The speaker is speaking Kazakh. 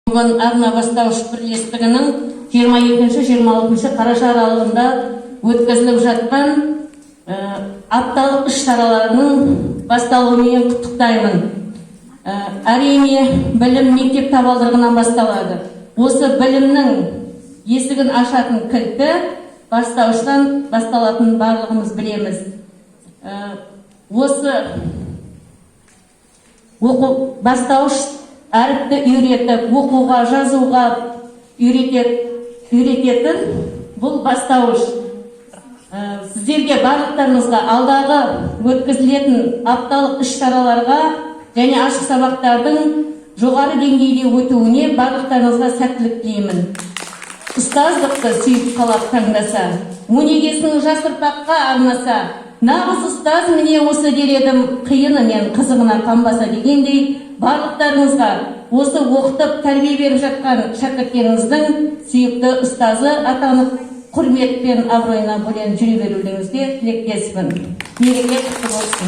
Бүгін «Арна» бастауыш бірлестігінің 22-26 қараша аралығында өткізіліп жатқан апталық іс шараларының басталуымен құттықтаймын. Әрине, білім мектеп табалдырығынан басталады. Осы білімнің есігін ашатын кілті бастауыштан басталатынын барлығымыз білеміз. Осы оқу бастауыш әріпті үйретіп, оқуға, жазуға үйрететін бұл бастауыш. Сіздерге барлықтарыңызға алдағы өткізілетін апталық іс шараларға және ашық сабақтардың жоғары деңгейде өтуіне барлықтарыңызға сәттілік тілеймін. Ұстаздықты сүйіп, қалап таңдаса, өнегесін жас ұрпаққа арнаса, нағыз ұстаз міне осы дер едім, қиыны мен қызығына қанбаса дегендей, барлықтарыңызға осы оқытып, тәрбие беріп жатқан шәкірттеріңіздің сүйікті ұстазы атанып, құрмет пен абыройына бөленіп жүре берулеріңізге тілектеспін. Мереке құтты болсын!